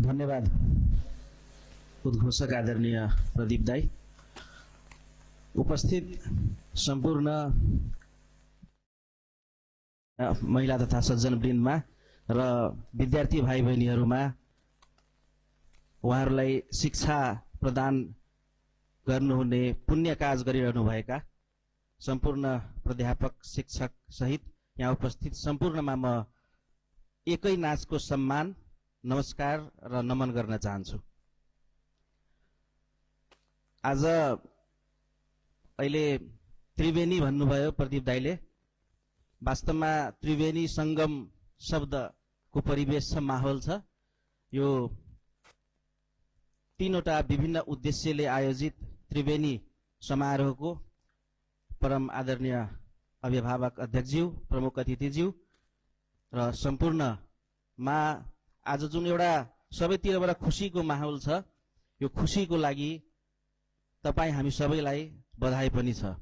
धन्यवाद उद्घोषक आदरणीय प्रदीप दाई, उपस्थित सम्पूर्ण महिला तथा सज्जनवृन्दमा र विद्यार्थी भाइ बहिनीहरूमा उहाँहरूलाई शिक्षा प्रदान गर्नुहुने पुण्य काज गरिरहनुभएका सम्पूर्ण प्राध्यापक शिक्षक सहित यहाँ उपस्थित सम्पूर्णमा म एकै नाचको सम्मान, नमस्कार र नमन गर्न चाहन्छु। आज अहिले त्रिवेणी भन्नुभयो प्रदीप दाइले, वास्तवमा त्रिवेणी संगम शब्दको परिवेश छ, माहौल छ। यो तीनवटा विभिन्न उद्देश्यले आयोजित त्रिवेणी समारोहको परम आदरणीय अभिभावक अध्यक्षज्यू, प्रमुख अतिथिज्यू र सम्पूर्णमा आज जुन एउटा सबैतिरबाट खुसीको माहौल छ, यो खुसीको लागि तपाईँ हामी सबैलाई बधाई पनि छ।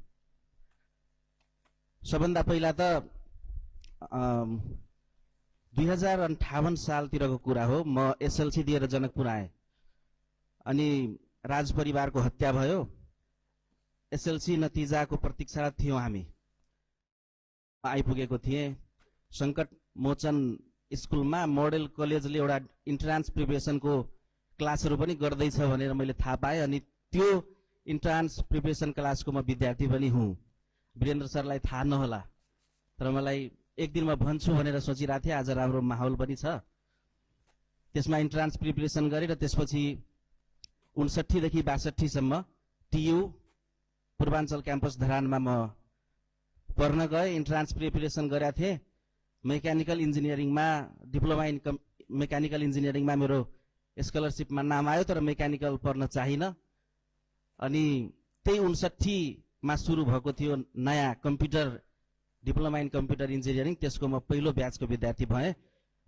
सबभन्दा पहिला त 2058 सालतिरको कुरा हो। म एसएलसी दिएर जनकपुर आएँ अनि राज परिवारको हत्या भयो। एसएलसी नतिजाको प्रतीक्षारत थियौँ हामी। आइपुगेको थिएँ संकट मोचन स्कुलमा। मोडेल कलेजले एउटा इन्ट्रान्स प्रिपरेसनको क्लासहरू पनि गर्दैछ भनेर मैले थाहा पाएँ अनि त्यो इन्ट्रान्स प्रिपरेसन क्लासको म विद्यार्थी पनि हुँ। वीरेन्द्र सरलाई थाहा नहोला, तर मलाई एक दिन म भन्छु भनेर सोचिरहेको थिएँ। आज राम्रो माहौल पनि छ। त्यसमा इन्ट्रान्स प्रिपरेसन गरेर त्यसपछि 59 देखि 62 सम्म टियु पूर्वाञ्चल क्याम्पस धरानमा म पढ्न गएँ। इन्ट्रान्स प्रिपरेसन गरेका थिएँ। मेकानिकल इन्जिनियरिङमा डिप्लोमा इन मेकानिकल इन्जिनियरिङमा मेरो स्कलरसिपमा नाम आयो, तर मेकानिकल पढ्न चाहिन। अनि त्यही 59 मा सुरु भएको थियो नयाँ computer diploma in computer engineering. त्यसको म पहिलो ब्याचको विद्यार्थी भएँ।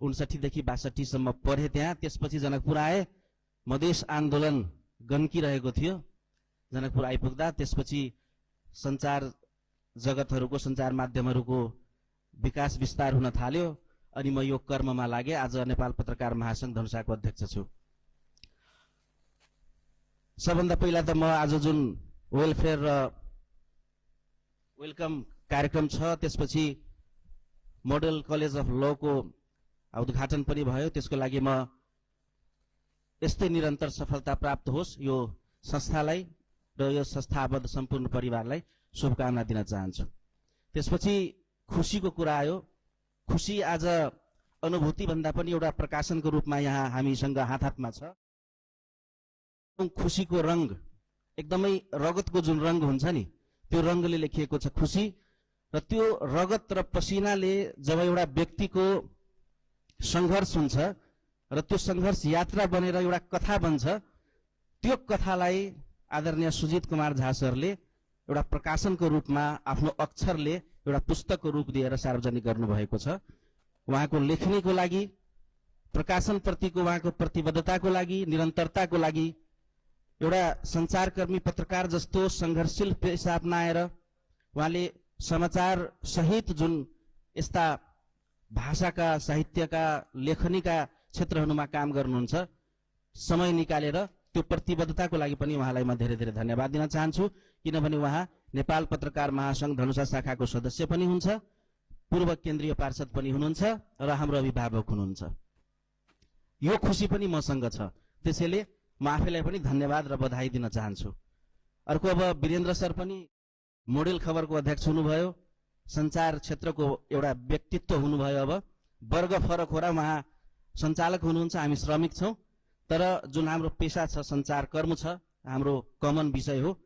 59 देखि 62 सम्म पढेँ त्यहाँ। त्यसपछि जनकपुर आएँ। मधेस आन्दोलन गन्किरहेको थियो जनकपुर आइपुग्दा। त्यसपछि सञ्चार जगतहरूको, सञ्चार माध्यमहरूको विकास विस्तार हुन थाल्यो अनि म यो कर्ममा लागेँ। आज नेपाल पत्रकार महासंघ धनुषाको अध्यक्ष छु। सबभन्दा पहिला त म आज जुन वेलफेयर र वेलकम कार्यक्रम छ, त्यसपछि मोडल कलेज अफ लको उद्घाटन पनि भयो। त्यसको लागि म यस्तै निरन्तर सफलता प्राप्त होस् यो संस्थालाई र यो संस्थाबद्ध सम्पूर्ण परिवारलाई शुभकामना दिन चाहन्छु। त्यसपछि खुसीको कुरा आयो। खुसी आज अनुभूति भन्दा पनि एउटा प्रकाशनको रूपमा यहाँ हामीसँग हात हातमा छ। खुसीको रंग एकदमै रगतको जुन रंग हुन्छ नि, त्यो रंगले लेखिएको छ खुसी। र त्यो रगत र पसिनाले जब एउटा व्यक्तिको संघर्ष हुन्छ र त्यो संघर्ष यात्रा बनेर एउटा कथा बन्छ, त्यो कथालाई आदरणीय सुजित कुमार झा सरले एउटा प्रकाशनको रूपमा आफ्नो अक्षरले एउटा पुस्तकको रूप दिएर सार्वजनिक गर्नुभएको छ। उहाँको लेखनीको लागि, प्रकाशनप्रतिको उहाँको प्रतिबद्धताको लागि, निरन्तरताको लागि, एउटा सञ्चारकर्मी पत्रकार जस्तो संघर्षशील पेशा अपनाएर उहाँले समाचार सहित जुन यस्ता भाषाका, साहित्यका, लेखनीका क्षेत्रहरूमा काम गर्नुहुन्छ, समय निकालेर त्यो प्रतिबद्धताको लागि पनि उहाँलाई म धेरै धेरै धन्यवाद दिन चाहन्छु। किनभने उहाँ नेपाल पत्रकार महासंघ धनुषा शाखाको सदस्य पनि हुन्छ, पूर्व केन्द्रीय पार्षद पनि हुनुहुन्छ र हाम्रो अभिभावक हुनुहुन्छ। यो खुसी पनि मसँग छ। त्यसैले म आफैलाई पनि धन्यवाद र बधाई दिन चाहन्छु। अर्को अब वीरेन्द्र सर पनि मोडेल खबरको अध्यक्ष हुनुभयो, सञ्चार क्षेत्रको एउटा व्यक्तित्व हुनुभयो। अब वर्ग फरक हो र उहाँ सञ्चालक हुनुहुन्छ, हामी श्रमिक छौँ। तर जुन हाम्रो पेशा छ, सञ्चार कर्म छ, हाम्रो कमन विषय हो।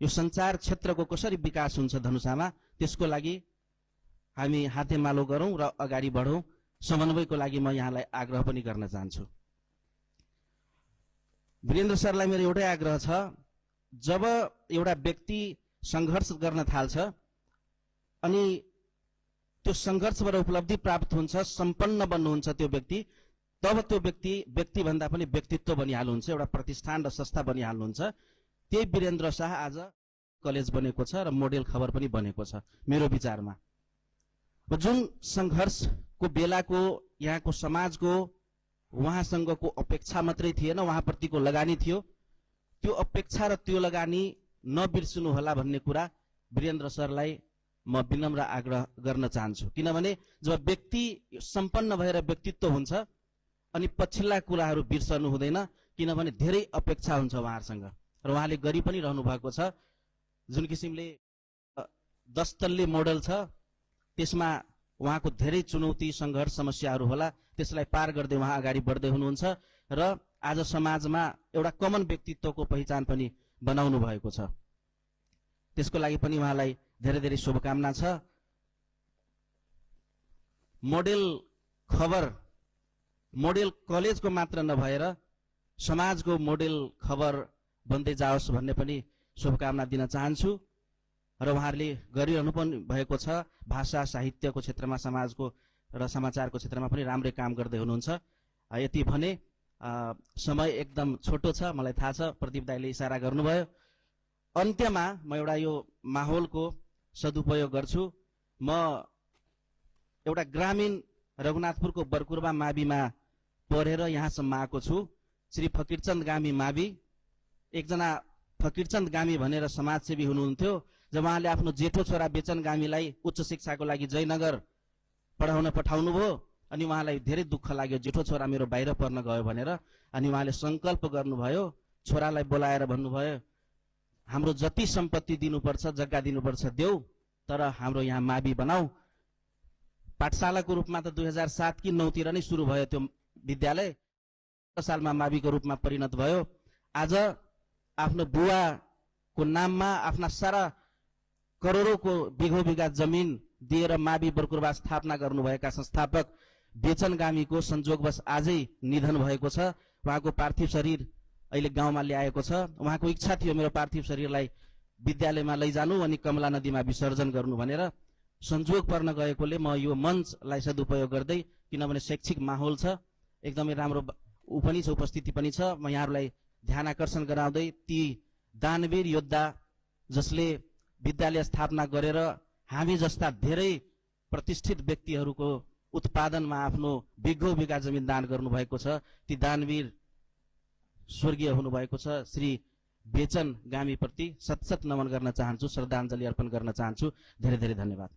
यो सञ्चार क्षेत्रको कसरी विकास हुन्छ धनुषामा, त्यसको लागि हामी हातेमालो गरौँ र अगाडि बढौँ। समन्वयको लागि म यहाँलाई आग्रह पनि गर्न चाहन्छु। वीरेन्द्र सरलाई मेरो एउटै आग्रह छ, जब एउटा व्यक्ति संघर्ष गर्न थाल्छ अनि त्यो संघर्षबाट उपलब्धि प्राप्त हुन्छ, सम्पन्न बन्नुहुन्छ त्यो व्यक्ति, तब त्यो व्यक्ति भन्दा पनि व्यक्तित्व बनिहाल्नुहुन्छ, एउटा प्रतिष्ठान र संस्था बनिहाल्नुहुन्छ। त्यही वीरेन्द्र शाह आज कलेज बनेको छ र मोडेल खबर पनि बनेको छ मेरो विचारमा। जुन संघर्षको बेलाको यहाँको समाजको उहाँसँगको अपेक्षा मात्रै थिएन, उहाँप्रतिको लगानी थियो। त्यो अपेक्षा र त्यो लगानी नबिर्सनु होला भन्ने कुरा वीरेन्द्र सरलाई म विनम्र आग्रह गर्न चाहन्छु। किनभने जब व्यक्ति सम्पन्न भएर व्यक्तित्व हुन्छ अनि पछिल्ला कुराहरू बिर्सनु हुँदैन, किनभने धेरै अपेक्षा हुन्छ उहाँहरूसँग र उहाँले गरि पनि रहनु भएको छ। जुन किसिमले 10 तल्ले मोडल छ त्यसमा उहाँको धेरै चुनौती, सङ्घर्ष, समस्याहरू होला, त्यसलाई पार गर्दै उहाँ अगाडि बढ्दै हुनुहुन्छ र आज समाजमा एउटा कमन व्यक्तित्वको पहिचान पनि बनाउनु भएको छ। त्यसको लागि पनि उहाँलाई धेरै धेरै शुभकामना छ। मोडेल खबर मोडेल कलेजको मात्र नभएर समाजको मोडेल खबर बन्दै जाओस् भन्ने पनि शुभकामना दिन चाहन्छु र उहाँहरूले गरिरहनु पनि भएको छ। भाषा साहित्यको क्षेत्रमा, समाजको र समाचारको क्षेत्रमा पनि राम्रै काम गर्दै हुनुहुन्छ। यति भने समय एकदम छोटो छ, मलाई थाहा छ, प्रदीप दाइले इसारा गर्नुभयो। अन्त्यमा म एउटा यो माहौलको सदुपयोग गर्छु। म एउटा ग्रामीण रघुनाथपुरको बरकुरबा माविमा पढेर यहाँसम्म आएको छु। श्री फकीरचन्द गामी मावि एकजना फकीरचन्द गामी भनेर समाजसेवी हुनुहुन्थ्यो। जब उहाँले आफ्नो जेठो छोरा बेचन गामीलाई उच्च शिक्षाको लागि जयनगर पढाउन पठाउनुभयो अनि उहाँलाई धेरै दुःख लाग्यो, जेठो छोरा मेरो बाहिर पढ्न गयो भनेर। अनि उहाँले सङ्कल्प गर्नुभयो, छोरालाई बोलाएर भन्नुभयो, हाम्रो जति सम्पत्ति दिनुपर्छ, जग्गा दिनुपर्छ देऊ, तर हाम्रो यहाँ मावि बनाऊ। पाठशालाको रूपमा त 2007 कि 9 तिर नै सुरु भयो त्यो विद्यालय, सालमा माविको रूपमा परिणत भयो। आज आफ्नो बुवाको नाममा आफ्ना सारा करोडौँको बिघौ बिघा जमिन दिएर मावि बरकुरबा स्थापना गर्नुभएका संस्थापक बेचन गामीको संजोगवश आजै निधन भएको छ। उहाँको पार्थिव शरीर अहिले गाउँमा ल्याएको छ। उहाँको इच्छा थियो मेरो पार्थिव शरीरलाई विद्यालयमा लैजानु अनि कमला नदीमा विसर्जन गर्नु भनेर। संजोग पर्न गएकोले म यो मञ्चलाई सदुपयोग गर्दै, किनभने शैक्षिक माहौल छ, एकदमै राम्रो ऊ पनि छ, उपस्थिति पनि छ, म यहाँहरूलाई ध्यान आकर्षण गराउँदै ती दानवीर योद्धा जसले विद्यालय स्थापना गरेर हामी जस्ता धेरै प्रतिष्ठित व्यक्तिहरूको उत्पादनमा आफ्नो बिघौ बिघा जमिन दान गर्नुभएको छ, ती दानवीर स्वर्गीय हुनुभएको छ श्री बेचन गामीप्रति सतसत नमन गर्न चाहन्छु, श्रद्धाञ्जली अर्पण गर्न चाहन्छु। धेरै धेरै धन्यवाद।